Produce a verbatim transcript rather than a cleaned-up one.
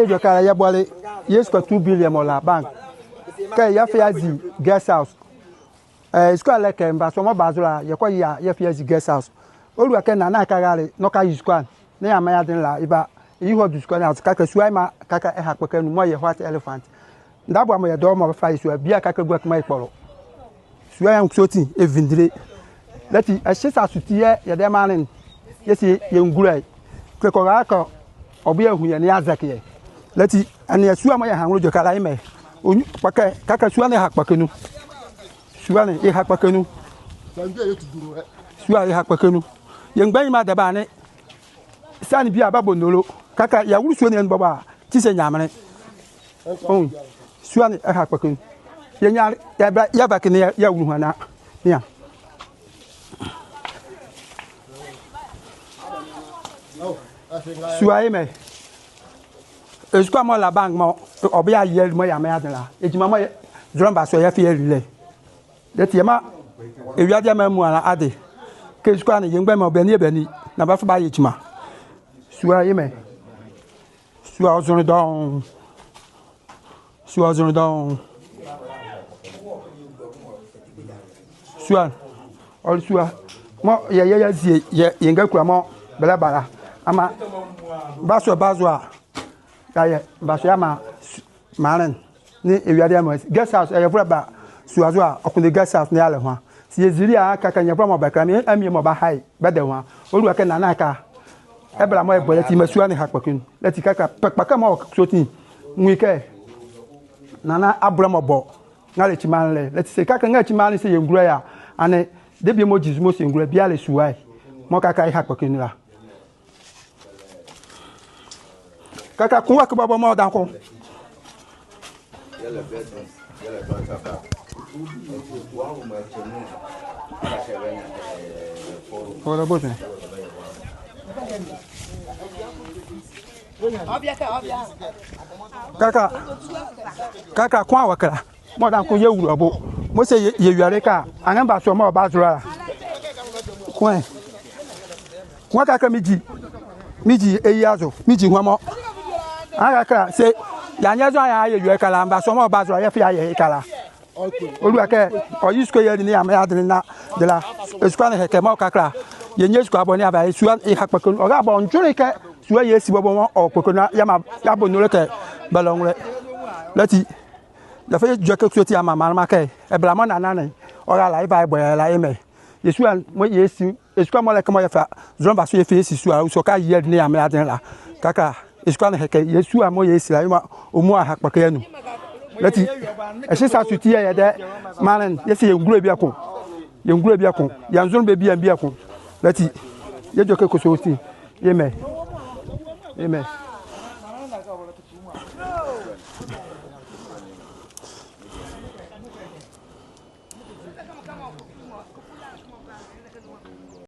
Yɛdwɛkɛ la yɛbɔle yɛ sukua two billion mɔɔ la bank kɛ yɛfa yɛazi guest house. Ɛɛ, sukua ɛlɛ kɛ mbraso mɔɔ bɛbazo la yɛkɔyia yɛfa yɛazi guest house. Ɔluakɛ Nana Aka rale na ɔkayi sukua ne yɛamaa yɛ adenle la, eva eyi hɔ du sukua ne azo kɛkala sua yɛmaa kɛkala ɛha kpɔkɛ nu mɔɔ yɛ white elephant. Ndaboa mɔɔ yɛdawɔ mɔɔ bɛfa yɛ sua biala kɛkala gua kɛmaa yɛ kpɔlɔ. Sua yɛ nwo kɔsɔɔti ɛvindile. Lɛti ɛhye sa sua ti yɛɛ yɛdayɛ maanle ne yɛse yɛngulɛ ye. Kɛkala ɔrale kɛ ɔbɔ yɛ hu yɛ nee yɛazɛkye ye. Lɛti ɛnea sua mɔɔ yɛha nwolɛ edwɛkɛ la yemɛ. Ɔnwu kpɔkɛ kɛkala sua ne ɛha kpɔkɛ nu. Sua ne ɛha kpɔkɛ nu. Sua ɛha kpɔkɛ nu. Yɛ mgbanyima dɛba ne siane biala bɛbɔ nnolo kɛkala yɛawolo sua ne anu bɔbɔ a, tise Nyamenle. Ɔnwu, sua ne ɛha kpɔkɛ nu. Yɛnyia yɛbla yɛbakye ne yɛawolo hu a na. Nea sua yemɛ. Ɛɛ, sukua mɔɔ la bank mɔɔ ɔbɔ yɛ ayieyɛle mɔɔ yɛamaa yɛ adenle la, gyima mɔɔ yɛ zolɛ mbraso yɛfa yɛali lɛ. Lɛti yɛmaa ewiade amuala ade kɛ sukua ne yɛ mgbanyima bɛani bɛani na bɛfa bɛayɛ gyima. Sua yemɛ. Sua ɔzonle dɔɔnwo. Sua ɔzonle dɔɔnwo. Sua, ɔle sua mɔɔ yɛyɛ yɛazie yɛ, yɛ ngakula mɔɔ bɛlɛba la. Amaa mbraso bɛbazo a, yɛayɛ mbraso yɛamaa maanle ne ewiade amuala. Guest house, ɛyɛ ɛvolɛ ba sua zo a, ɔkpondɛ guest house ne yɛalɛ ho a. Se yɛzile a, kɛkala nyɛvolɛ mɔɔ bɛkɛlɛ me, amie mɔɔ bɛaha ye bɛdɛ ho a. Ɔluakɛ Nana Aka, ɛbɛla mɔɔ yɛbɔ lɛti yemɛ sua ne ɛha kpɔkɛ nu. Lɛti kɛkala pɛ kpɔkɛ mɔɔ wɔ kɔsɔɔti ne, nwu ye kɛ Nana abolɛ mɔbɔ nrɛlɛ ekyi maanle lɛ. Lɛti se kɛkala nrɛlɛ ekyi maanle se yɛngulɛ ye a, ɛnee debie mɔɔ gyi zo mɔɔ se yɛngulɛ biala le sua ye. Mɔɔ kɛkala ɛha kpɔkɛ nu la. Kɛkala ko wɔ ɛkɛ bɔbɔ mɔɔ ɔdaye ko. Ɔle bɔ sɛ. Kɛkala, kɛkala ko wɔ ɛkɛ la. Mɔɔ ɔdaye ko yɛwulo ɔ bo. Mɔɔ se yɛ, yɛwiele kɛ a, ɛnrɛɛ mbraso mɔɔ bɛbazo la. Ko ɛ. Ko ɛ kɛkala megyi. Megyi eyi azo. Megyi hɔmɔ. Ɛnrɛɛ kɛkala se yɛanyɛ zɔhane yɛayɛ yɛawie ɛkɛ la, mbraso mɔɔ bɛbazo la, yɛfa yɛayɛ ɛkɛ la. Ɔluakɛ ɔyi sukua yɛali nee yɛamaa yɛ adenle na de la. Ɛɛ, sukua ne ɛhye kɛ mɔɔ kɛkala yɛnyia sukua bɔ nee yɛava yɛ sua ɛha kpɔkɛ nu. Ɔrale bɔ ndwenle kɛ sua yɛsi bɔbɔ mɔɔ ɔwɔ kpɔkɛ nu a, yɛamaa, yɛabɔ nnolo kɛ bɛlɔ nwolɛ. Lɛti yɛfa yɛdwɛkɛ kɔsɔɔti yɛamaa maanlema kɛ ɛbɛla mɔɔ Nana ne ɔrale la, yɛva yɛbɔ yɛ la yemɛ. Yɛ sua mɔɔ yɛsi, yɛ sukua mɔɔ ɛlɛ kɛ mɔɔ yɛfa zolɛ mbraso yɛfa yɛsi sua la, ɔwɔ sua kɛ ayieyɛle ne yɛamaa yɛ adenle la. Kɛkala yɛ sukua ne ɛhye kɛ yɛ sua mɔɔ yɛsi la, yemɔ ɔmuala ɛha kpɔkɛ anu. Lɛti ɛhye sa sua ti yɛɛ yɛdayɛ maanle ne yɛse yɛngulɛ bieko. Yɛngulɛ bieko. Yɛnzonle bɛ bieko bieko. Lɛti yɛdwɛkɛ kɔsɔɔti. Yemɛ. Yemɛ.